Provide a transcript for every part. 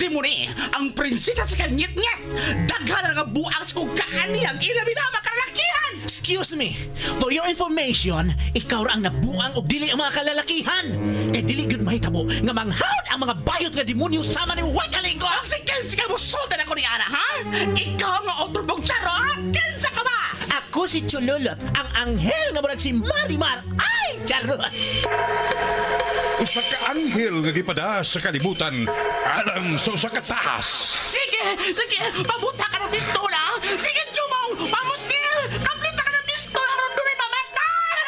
Demoni, ang prinsesa sa kanyit-nyet. Daghan nga buang sa kong kaani ang ilabi na makalakihan. Excuse me, for your information, ikaw ra ang nabuang og dili ang mga kalalakihan. Kay dili gyud mahitabo nga manghawd ang mga bayot nga demonyo sama ni way kalingo. Ang si Kensi ka musultan ako ni Ana, ha? Ikaw nga otro mong charot? Kinsa ka ba? Ako si Chululot, ang anghel nga murag si Marimar. Ay, charot! Usa ka anghel nga gipada sa kalibutan alang sa usa ka tahas. Sige, sige, pabuta ka ng pistola. Sige, Jumong, pamusil! Kaplita ka ng pistola, aron doon ay mamatay!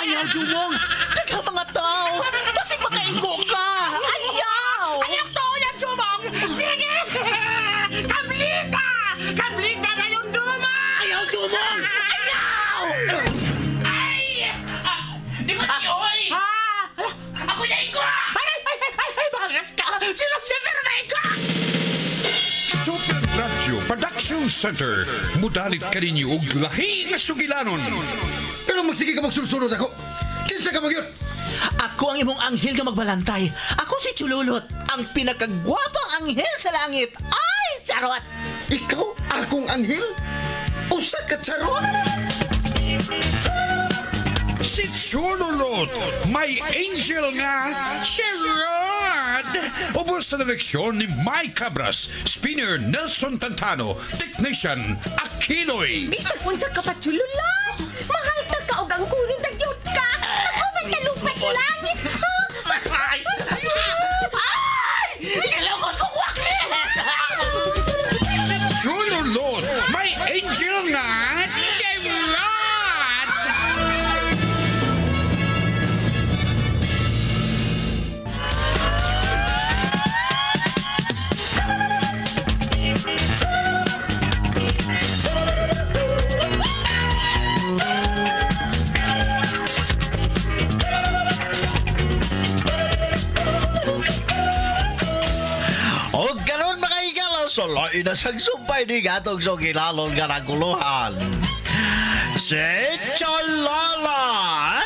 Ayaw, Jumong! Daghang mga tao! Basig makaingo ka! Ayaw! Ayaw to, yan, Jumong! Sige! Kaplita! Kaplita na yung duma! Ayaw, Jumong! Ayaw! Ay! Ah, di ba oy? Ha? Ako na ingo! Ay, ay, ay, ay, ay, bangas ka! Sila Lucifer na ingo! Super Radio Production Center. Mudalit kaninyo og lahi nga sugilanon. Pero magsige ka magsulsunod ako. Kinsa ka magyot? Ako ang imong anghel nga magbalantay. Ako si Chululot, ang pinakagwapang anghel sa langit. Ay, charot! Ikaw akong anghel? Usa ka charot? Si Chululot, may angel nga charot! Ubos sa direksyon ni Mike Cabras, spinner Nelson Tantano, technician Aquinoy. Bisag unsa ka pa chululat. Mahal ta ka og ang kuron tagyot ka. Nag-uban ta lupa sa langit. Ay! Ay! Gilokos ko kwakli! Si Chululot, may angel nga charot! O karon mga higala, soloy na sagsumpay ni gatong sugilanon nga naguluhan. Si Chololot,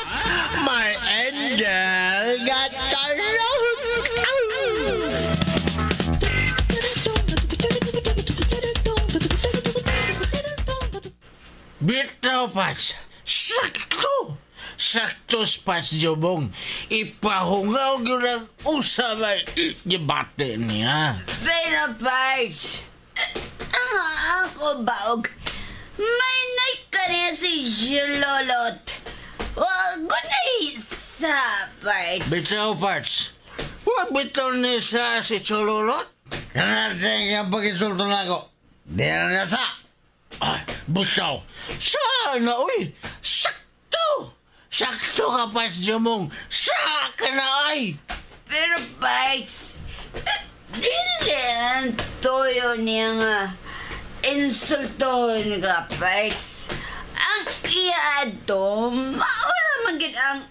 may angel nga charot. Bitaw, Pats. Sakto! Sakto, Pats Jobong. Ipahungaw yun ang usabay gibate niya. Pero Pards, ang ako baog, may ka niya si Jololot. Wag ko na isa, Pards. Bitaw, Pats. Wa bitaw ni sa si Chololot? Kanating ang pag-insulto na ako. Di na na sa. Ay, bitaw. Sana, uy. Sakto! Sakto ka, Pats Jobong. Sa ka na, ay! Pero Pards, dili ang toyo niya nga insultohon ka, Pards. Ang iya ato, maura man gid ang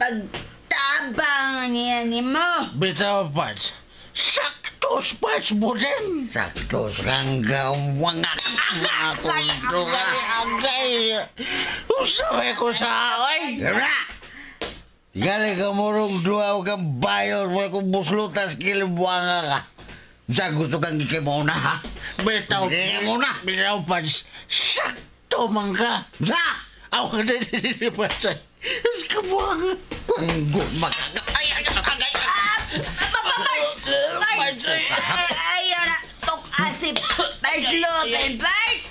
pagtabang niya ni mo. Bitaw, Pats. Sakto, Pats Budeng. Sakto kang gawangak. Atong ka. Agay, usabay ko sa ay. Ra! Gali ka murong duha o kang bayor mo kung buslutas kilibuanga ka. Sa gusto kang ikimuna, ha? Bitaw. Sige muna. Bitaw, Pats. Sakto man ka. Sa! Aw, di, di, di, Pats. Kabuang. Kung makaka... Ay, ay, agay. Pards! Ayaw na, tok-asip. Pards, Loben, Pards!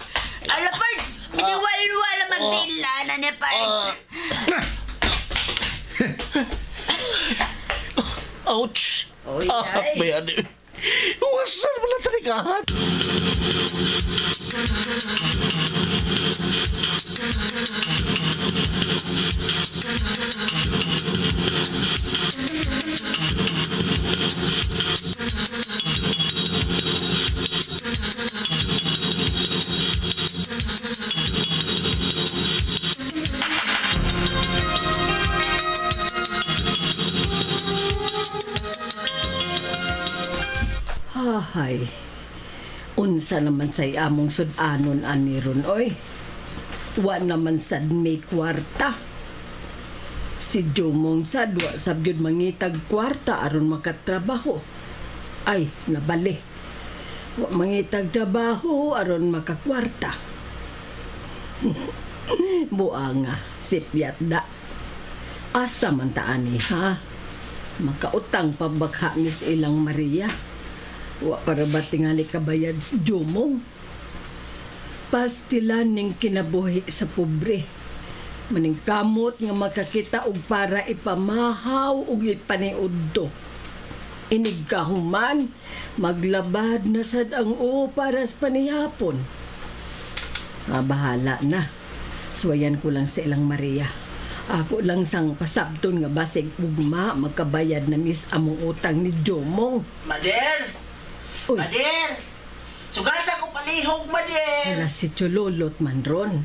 Ala, Pards, miniwalwal ang magdilana ni Pards. Ouch. Oy, ay. Bayan. Wasan pala tarikahan. Hay. Unsa naman say among sud-anon ani ron oy. Wa naman sad may kwarta. Si Jomong sad wa sab gyud mangitag kwarta aron makatrabaho. Ay, nabali. Wa mangitag trabaho aron makakwarta. Buanga, sipyat da. Asa man ta ani, ha? Makautang pa bakha mis ilang Maria. Wa para ba tingali kabayad sa Jumong? Pastilan ning kinabuhi sa pobre. Maningkamot nga makakita og para ipamahaw og ipaniudto. Inig kahuman, maglabad na sad ang o para sa panihapon. Ah, bahala na. Suwayan ko lang sa ilang Maria. Ako lang sang pasabton nga basig ugma magkabayad na mis among utang ni Jomong. Mader! Uy. Mader! Sugata ko palihog, Mader! Para si Chololot man ron.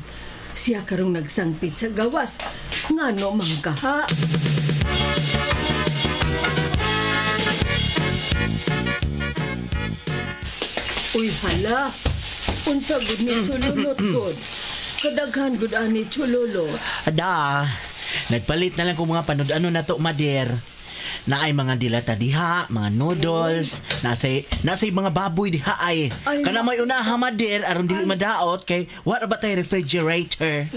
Siya karong nagsangpit sa gawas. Ngano man kaha? Uy, hala. Unsa gud ni Chololot gud? Kadaghan gud ani Chololot. Ada, nagpalit na lang ko mga panud-ano na to, Mader. Naay mga dilata diha, mga noodles, nasay mga baboy diha ay. Ay, Kana may unaha, Mader, aron dili madaot kay wa ra ba tay refrigerator?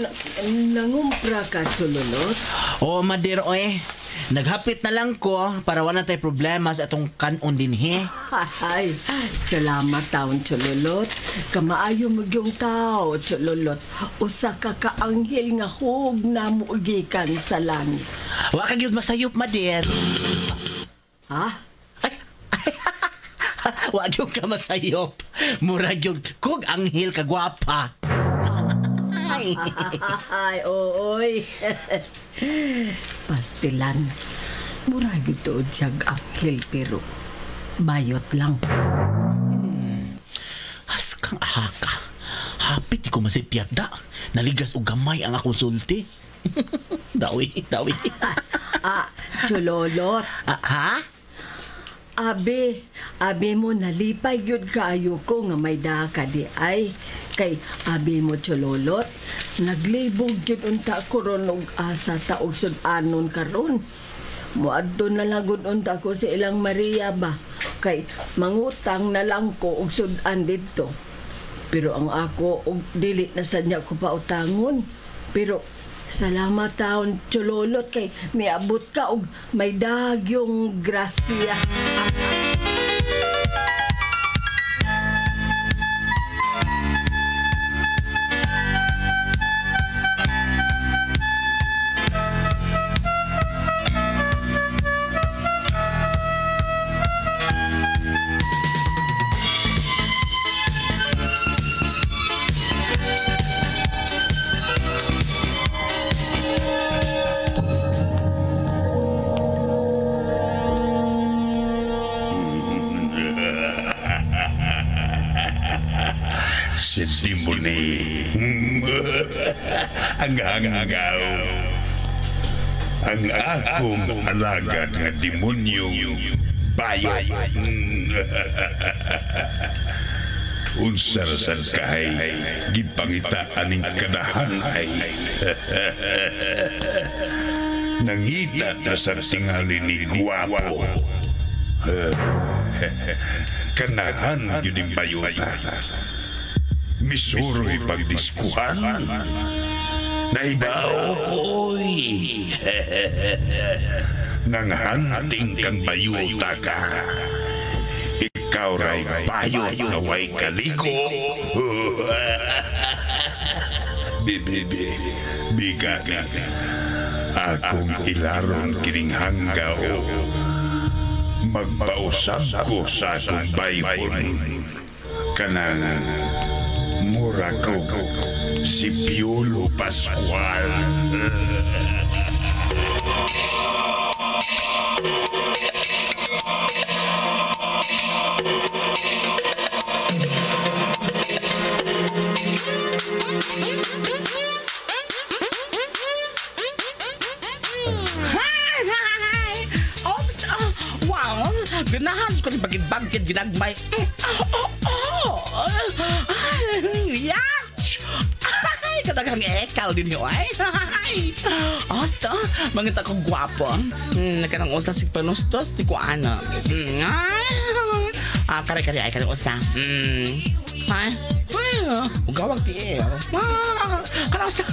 Nangumpra ka, Chololot? Oo, Mader, oy. Naghapit na lang ko para wala tay problema sa atong kanon dinhi. Ay, salamat taon, Chololot. Kamaayo mo yung tao, Chololot. Usa ka kaanghel nga hug na muugikan sa langit. Wa ka gyud masayop, Mader. Ha? Ay, wa gyud ka masayop. Mura gyud kog anghel ka gwapa. Ay. Ay, ooy. Pastilan. Mura gyud tuod siyag anghel pero bayot lang. Askang ahaka. Hapit di ko masipyat da. Naligas og gamay ang akong sulti. Dawi, dawi. Ah, Chololot. Ah, ha? Abi, abi mo nalipay gyud kaayo ko nga may daa ka di ay. Kay abi mo Chololot, naglibog gyud unta ko ron og asa ta og sud-anon karon. Moadto na lang gud unta ko sa ilang Maria ba kay mangutang na lang ko og sud-an didto. Pero ang ako og dili na sad niya ko pautangon. Pero salamat taon Chololot kay miabot ka og may dagyong grasya. Si Dimoni. Ang hanggaw. Ang akong alagad nga demonyong bayot. Unsa ra sad kahay gipangita aning kadahan ay. Nangita ta sa tingali ni Guwapo. Kanahan yun ang bayota. Misuro'y pagdiskuhan. Naibao ko'y. Nanghanting kang bayota ka. Ikaw ra'y bayot na way kaligo. Bibibi, bigani. Akong ilaron kining hanggaw. Magpausab ko sa akong bayhon. Kanang mura ko si Piolo Pascual. Hi! Oops! Wow! Ganahan ko ni bagid-bagid ginagmay. Yatch! Ay, kadaghang ekal din yun. Ay, ay. Asta, mangita ko gwapo. Nakanang usa si panustos, di ko ana. Ay, Ah, kare-kare ay kare usa. Ay, ugawag tiil. Ah, kanang sa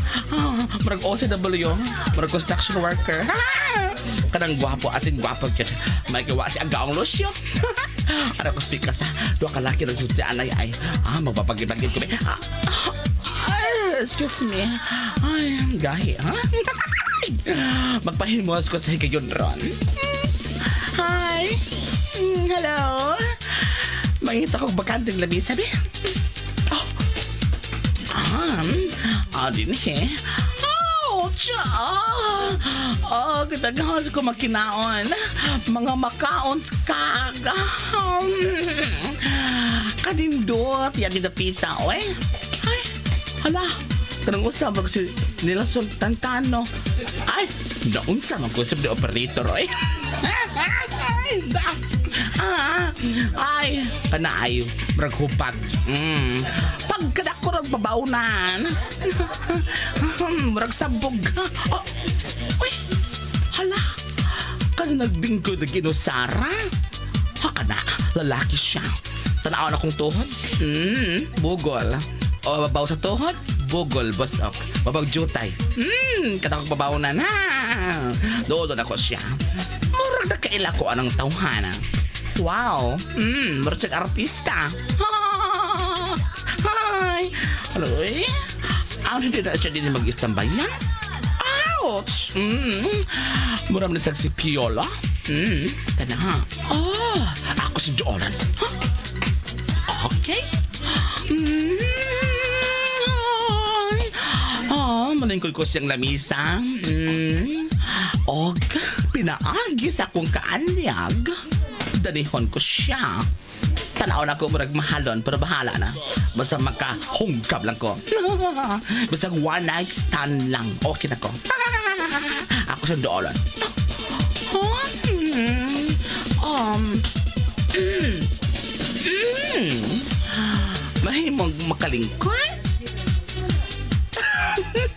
murag OCW, murag construction worker. Ah, kanang gwapo, as in gwapo gyud. May gawa si Agaong Lucio. Ano ko speak sa duha ka laki nagsulti anay ay. Ah, magbabagid-bagid ko. Ah, ay, excuse me. Ay, gahi, ha? Magpahimos ko sa higayon ron. Hi. Hello. Mangita kong bakanteng lamisa, be. Oh. Din eh. Ouch! Ah, oh, kitagahos ko makinaon. Mga makaon skag. Kadindot, yan din pita, oy. Ay, hala. Kanang usab mag si Nelson Tantano. Ay, naunsa man ko sa operator, oy. Ay, ay, kana ay, murag hupag. Pagkadako rag babaunan. Murag sabog. Oh, uy, hala. Kana nagbingko na ginusara. Ha, kana, lalaki siya. Tanaw na kong tuhod. Bugol. O, babaw sa tuhod, bugol, busok. Babag jutay. Katakog babaunan, ha. Doon ako siya. Murag na kaila ko anong tawhana. Wow. Murag siyang artista. Hi. Ano eh? Ano hindi na siya din mag-istambayan? Ouch! Murag na si Piola. Tana. Oh, ako si Jolan. Huh? Okay. Oh, malingkod ko siyang lamisa. Og, pinaagi sa akong kaanyag. Danihon ko siya. Tanaw na ko murag mahalon, pero bahala na. Basta makahungkab lang ko. Basta one night stand lang. Okay na ko. Ako siyang doolon. Mahimong makalingkod.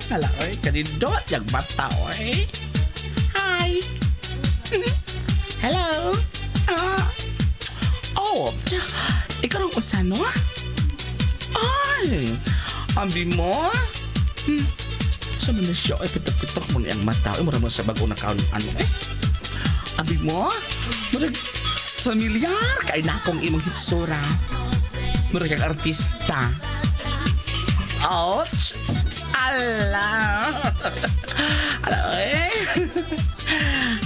Hala, oy, kanindot, yung bata, oy. Hi. Hello. Oh, ikaw ang usa, no? Ay, ambi mo? Sa man na siya, ay, pitok-pitok mo niyang mata. Ay, mura mo sa bago na kaon, ano, eh. Ambi mo? Murag, familiar kay na akong imong hitsura. Murag kang artista. Ouch! Ala! Ala, eh.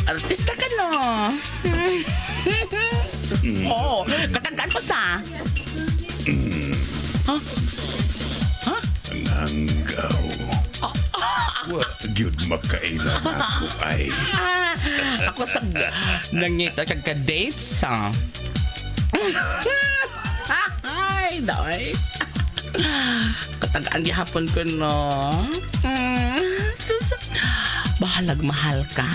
Artista ka, no? Oh, katanggaan ko sa... Huh? Huh? Nanggaw. Wa gyud makaila nako ay. Ako sa nangita kag ka-date sa. Ay, doy. Katagaan gihapon ko, no. Sus, bahalag mahal ka.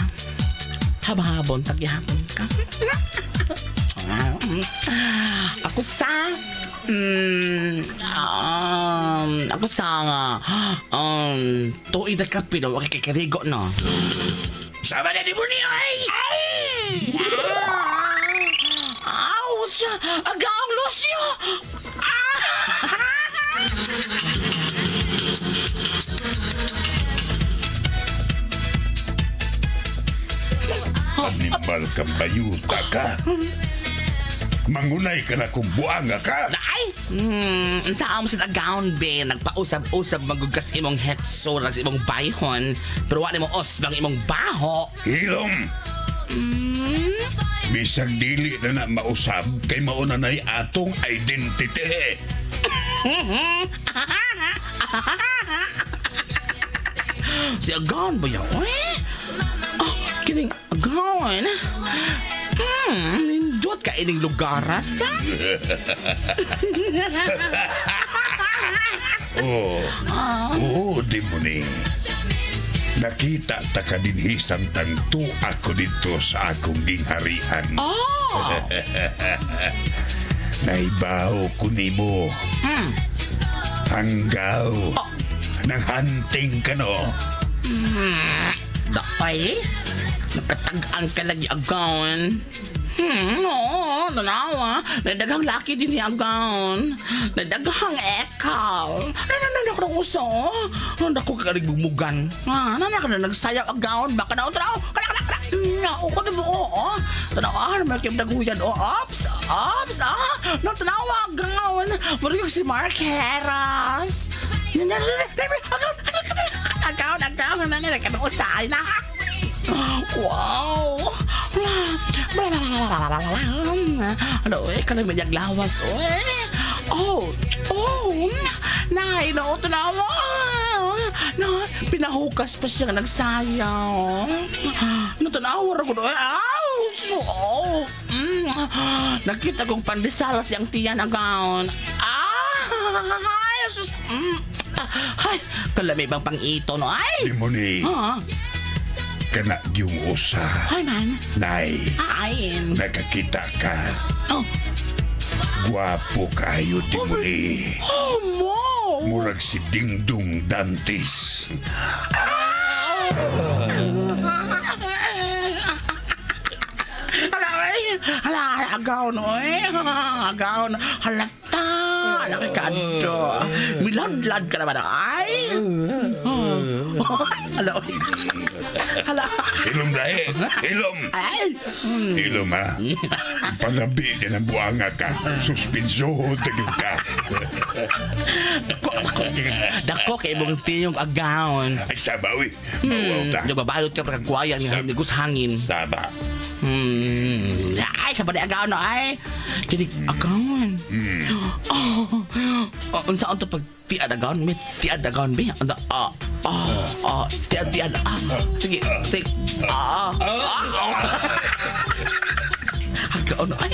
Habang-habon tag gihapon ka. Ako sa ako sa tuig na kape no, okay kay karigo no. Sama na di mo niyo ay! Ay! Ouch! Agaong Lucio! Animal ka bayuta ka. Mangunay ka na kung buanga ka. Ay! Saan mo sa agaon, be? Nagpausab-usab magugas imong hetso sa imong bayhon. Pero wala mo osbang imong baho. Hilom! Bisag dili na na mausab kay mauna na'y atong identity. Si agaon ba yan? Eh? Oh, kining agaon. Nindot ka ining lugaras, ha? Oo. Oo, di mo ni. Nakita ta ka dinhi samtang ako dito sa akong gingharian. Oh! Naibaw ko nimo. Hanggaw. Oh. Nang hunting ka no. Dapay, nakatag-an ka lagi agaon. No, Tanawa. Nadaghang laki din niya agaon. Nadaghang ekal. Nanananak ng uso. Nandako ka bugmugan. Ah, nanak na nagsayaw agaon. Baka na tanaw. Kana kana kana. Nga ko na buo. Oh. Tanawa, may kim daguyan. Oh, ops, ops, ah. No, tanawa agaon. Murag si Mark Heras. Agaon, agaon, nanananak ka usay na. Wow! Ano, eh, kanang may lawas, eh. Oh, oh, nay, no, tanawa. No, pinahukas pa siya nga nagsayaw. Natanawa ra ko, eh. Aw, oh, Nakita kong pandesal siyang tiyan agaon. Ah, sus, Ay, kalami bang pang-ito, no, ay. Demoni, Ah, kana yung usa. ay man. Nay, Ay. nakakita ka. Oh. Gwapo kayo, Demoni. Oh, mo. Murag si Dingdong Dantes. Hala, ay. Hala, agaw no, eh. Agaw no. Halata. Laki ka adto. Miladlad ka naman, ay. Hala, oy. Hala. Ilom dahi. Ilom. Ay. Ilom ha. Palabi ka ng buanga ka. Suspinsohon tagin ka. Dako, dako. Dako kay imong tiyong agaon. Ay, saba, uy. Mawaw ta. Yung babalot ka pagkagwaya nga nigos hangin. Saba. Ay, sabay agaon no, ay. Kini agaon. Oh, oh, unsa to pag tiad agaon, may tiad agaon be. Anda ah ah ah tiad tiad ah. Sige, tik ah. Agaon ay.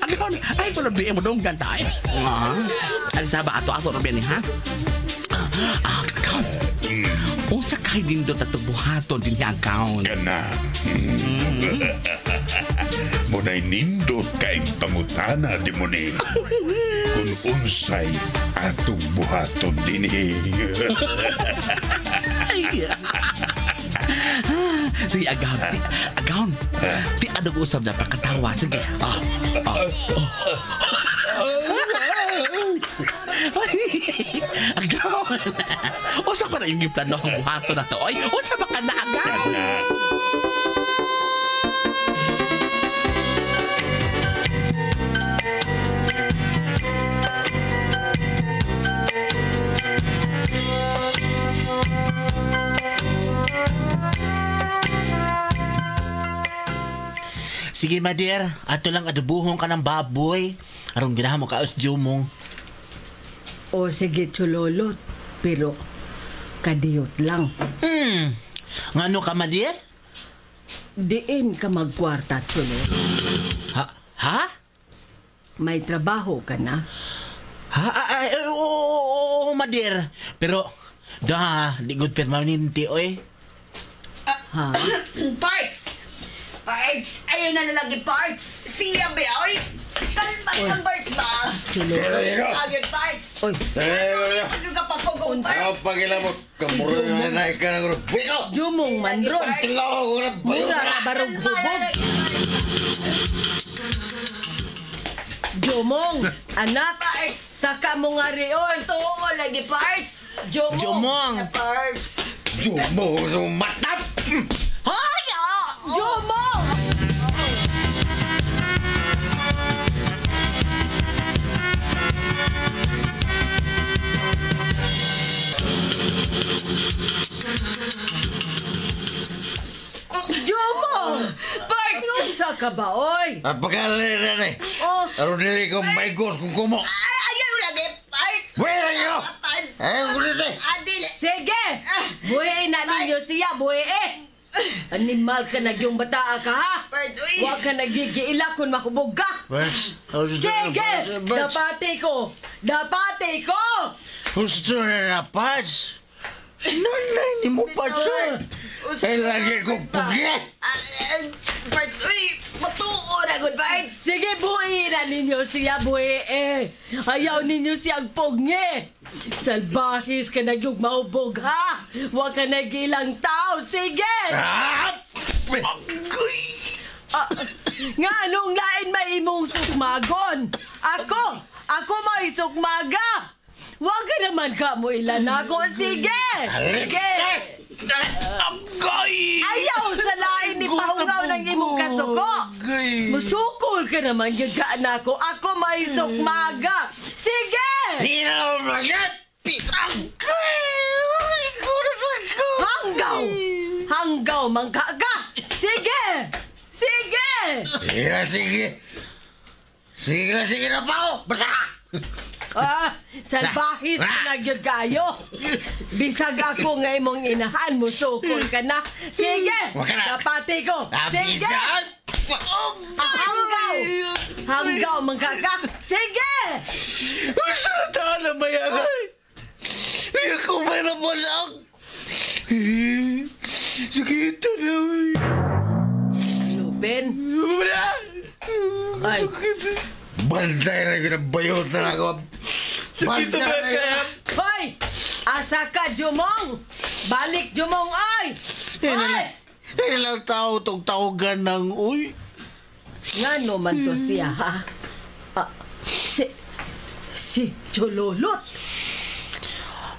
Agaon ay pala bi mo dong ganta ay. Ah. Ang saba ato ato ra ni ha. Ah, agaon. Unsa kay nindot at buhaton din niya agaon. Kana. Muna'y nindot kay pangutana, Demoni. Kung unsay atong buhaton dinhi. Ay. Sige, agaon. Ti, agaon. Ti, adog usab na pakatawa. Sige. Ah, ah, oh. Agaon. Unsa ko na yung plano ang buhaton na to? Oy, unsa ba ka na, agaon? Kana. Sige, Madir. Ato lang adubuhon ka ng baboy. Aron ginahan mo kaos Jumong. O sige, Chulolot. Pero kadiyot lang. Ngano ka, Madir? Diin ka magkwarta, Chulolot. Ha? Ha? May trabaho ka na. Ha? Ay, ay, oo, oo, oo, Madir. Pero, da, di good permanente, oy. Ha? Parts! Parts! Ayaw na lalaki, parts! Siya ba, oy? Kalma ang parts ba? Agad, parts! Oy, Ano ka pa pugong Ako parts? pagilabot. Kamuro na na ka na guro. Wiko! Jumong manron. Tilaw ko na bayo. Mura ra barog hubog. Jumong, anak, Parts! saka mo nga rion. Totoo lagi, parts! Jumong. Jumong. Parts! Jumo sa matap! Hoy! Oh! Jumong! Jumong! Parts! Unsa ka ba, oy? Pagkalala na eh. Oh, Aron dili ko maigos kung kumo. Ay, ayaw lagi, parts! Wala kayo! Parts! Eh, kulit eh. Adil! sige! Buhiin na ninyo siya, buhiin! Animal ka nagyong bataa ka, ha? Parts, uy! Wa ka nagigiila kung mahubog ka! Parts. Sige! Dapati ko! Dapati ko! Gusto na na, Parts. Nanay ni mo, Parts. sir. Eh, lagi ko pugi. Parts, uy! Matuo na, good parts! Sige, buhiin na ninyo siya, buhiin! Ayaw ninyo siyang pugngi! Salbahis ka nagyong mahubog, ha? Wa ka nagiilang tao! Sige! Ah! Ah, Nga anong lain may imong sukmagon? Ako! Ako may sukmaga! Wag ka naman ka mo ilan ako. Sige! Sige! Agay! Ayaw sa lain ni Paungaw ng imong kasuko! Musukol ka naman gyud ka nako. Ako may sukmaga! Sige! Hanggaw! Hanggaw man ka ka! Sige! Sige! Sige na, sige. Sige na, sige na pa ako. Basta ka! Ah, salbahis ka na gyud kayo. Bisag ako nga imong inahan, musukol ka na. Sige! Wag ka na. Napati ko. Sige! Hanggaw! Hanggaw man ka ka! Sige! Sarata na mayagay! Ako may nabalag! Sakit na, uy! Lupin. Wala! Ay. Bantay na ginabayot na ako. Sakit na ba kaya? Hoy! Asa ka, Jumong! Balik, Jumong, ay! Hoy! Ilang tao tong tawagan ng uy? Ngano man to siya, ha? Ah, si Chololot.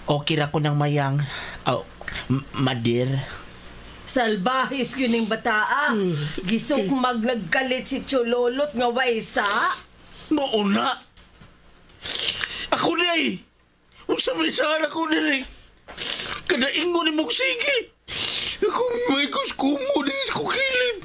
Okay ra ko ng mayang. Oh, madir. Salbahis yun yung bataa. Gisukmag nagkalit si Chololot nga waysa. Mauna! Ako na eh! Unsa may saan ako na eh! Kada ingon ni mong sige! Ako may kuskumo din sa kukilid!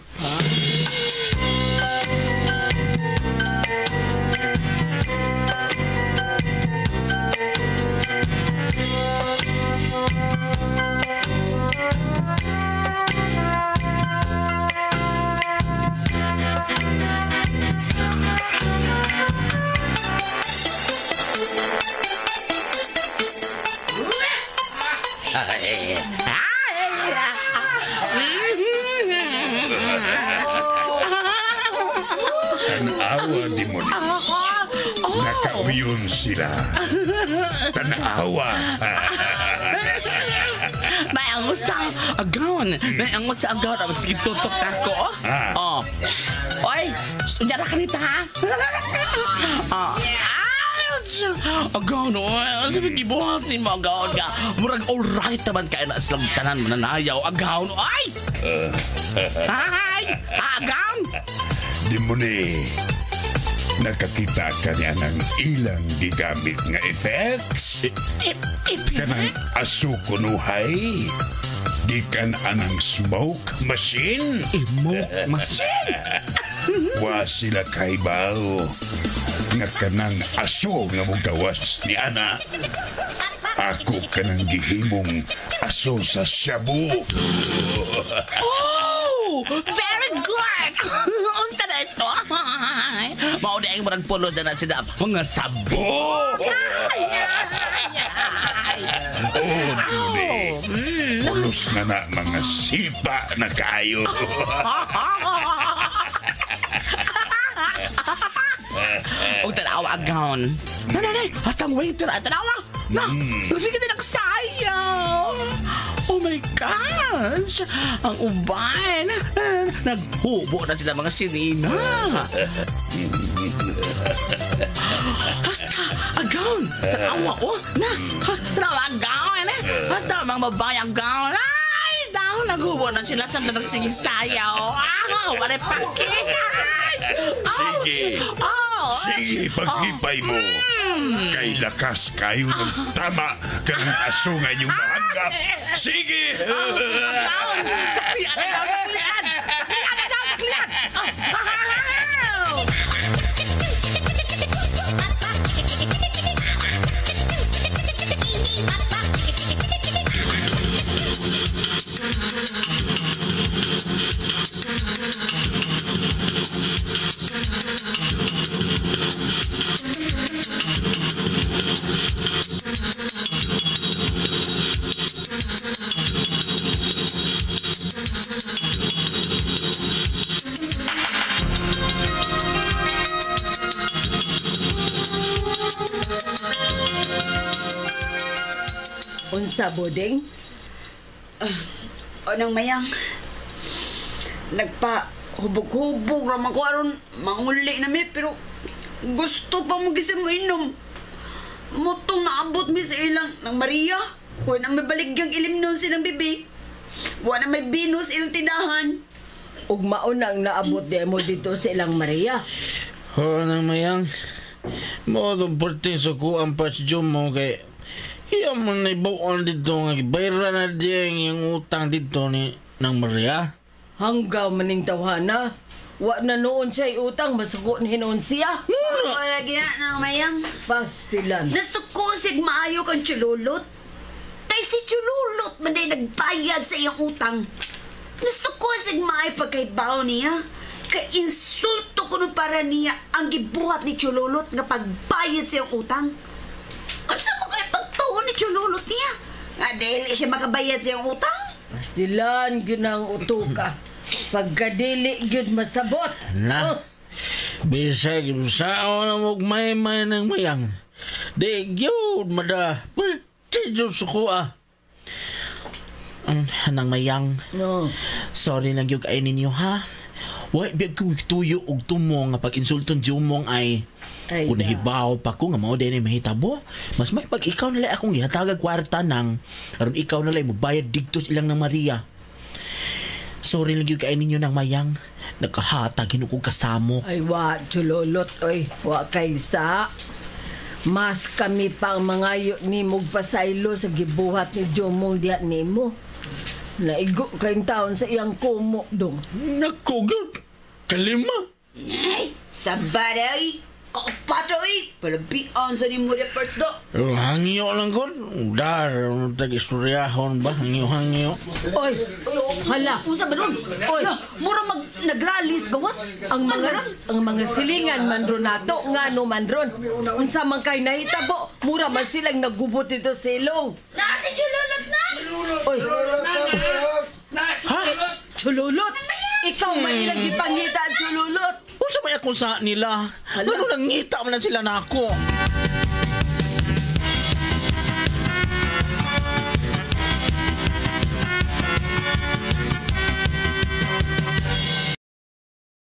Tanawa, demoni. Nakauyon sila. Tanawa. May ango sa agawan. May ango sa agawan. Sige, tutok na ko. Ah. Oh. Oy, unyara ka nito, ha? Oh. Ouch! Agawan, oy. Sabi, gibuhat ni mo, agawan ka. Murag alright naman kayo na silang tanan mananayaw. Agawan, ay! Ay! Agawan! Demoni. Nakakita ka niya ng ilang gigamit nga effects. Kanang aso kunuhay. Gikan anang smoke machine. Smoke machine? Wa sila kahibaw nga kanang aso nga mugawas ni Ana. Ako kanang gihimong aso sa shabu. Oh! Very good! Unsa na ito? Mao di ang murag pulod na sila mga sabo. Oh, Duni. Pulos na na mga sipa na kayo. Og tanawa agaon. Na na na, hasta ang waiter ah, tanawa. Na, sige na nagsayaw. Oh my gosh! Ang uban! Naghubo na sila mga sinina. Hasta, agaon! Tanawa, oh! Na! Tanawa, agaon! Eh. Hasta, mga babae, agaon! Ay! Daw, naghubo na sila sa nagsiging sayaw. Ah, wala pake! Ay! Sige. Oh! Sige, paghipay mo. Kay lakas kayo ng tama kanang aso nga inyong mahanggap. Sige! Agaon! Taklian, agaon, taklian! Taklian, agaon, taklian! Ah! Unsa, Buding? O nang mayang, nagpa Hubog-hubog raman ko aron manguli na mi pero gusto pa mo gisa mo inom. Mutong naabot mi sa ilang ng Maria. Kuya na may baligyang ilim nun silang bibi. Wa na may binos ilang tindahan. Ug mao nang naabot di mo dito sa ilang Maria. Ho nang mayang. Mo itong parte sa kuang pasyo mo kay iya mo na ibuan dito nga gibayra na diyan yung utang dito ni ng Maria. Hanggaw maning tawhana. Wa na noon siya utang, masuko na hinoon siya. Wala lagi na nang mayang. Pastilan. Nasukosig maayo kang chululot. Kay si chululot man day nagbayad sa iyang utang. Nasukosig maayo pagkaibaw niya. Kay insulto kuno para niya ang gibuhat ni chululot nga pagbayad sa iyang utang. Unsa mo kay pagtuon ni chululot niya? Nga dili siya makabayad sa iyang utang. Pastilan, gyud ang utuka. Pagkadili gyud masabot. Na. Oh, Bisag sao na mo may ng mayang. Di gyud mada. Parte jud sa kuha. Nang mayang. No. Sorry lang gyud kay ninyo ha. Wa biyag ko tuyo og tumo nga pag-insulton Jumong ay Ay, kung da. nahibaw pa ko nga mao din ay mahitabo. Mas may pag ikaw nalay akong gihatagag kwarta nang aron ikaw nalay mobayad digtos ilang ng Maria. Sorry lang gyud kay ninyo nang mayang. Nagkahatag hinuko kasamo. Ay, wa, chulolot, oy. Wa kaysa. Mas kami pa ang mga ni pasaylo sa gibuhat ni Jomong diha nimo. Naigo kayong taon sa iyang kumo dong. Nako gyud. Kalima. Ay, sabaday. Kaupatro eh. Palabian sa nimo reports do. Hangyo lang ko. Dar, tag-istoryahon ba? Hangyo-hangyo. Oy, hala. Unsa ba nun? Oy. Ala, mura mag nagralis gawas. Ang mga silingan man ron nato ngano man ron. Unsa man kay nahitabo, mura man silang naggubot dito sa ilong. Na si Chululot na. Oy. Ha? Chululot. Ikaw man ilang gipangita, Chululot. Unsa may ako sa nila? Hala. Ngano nangita man na sila nako?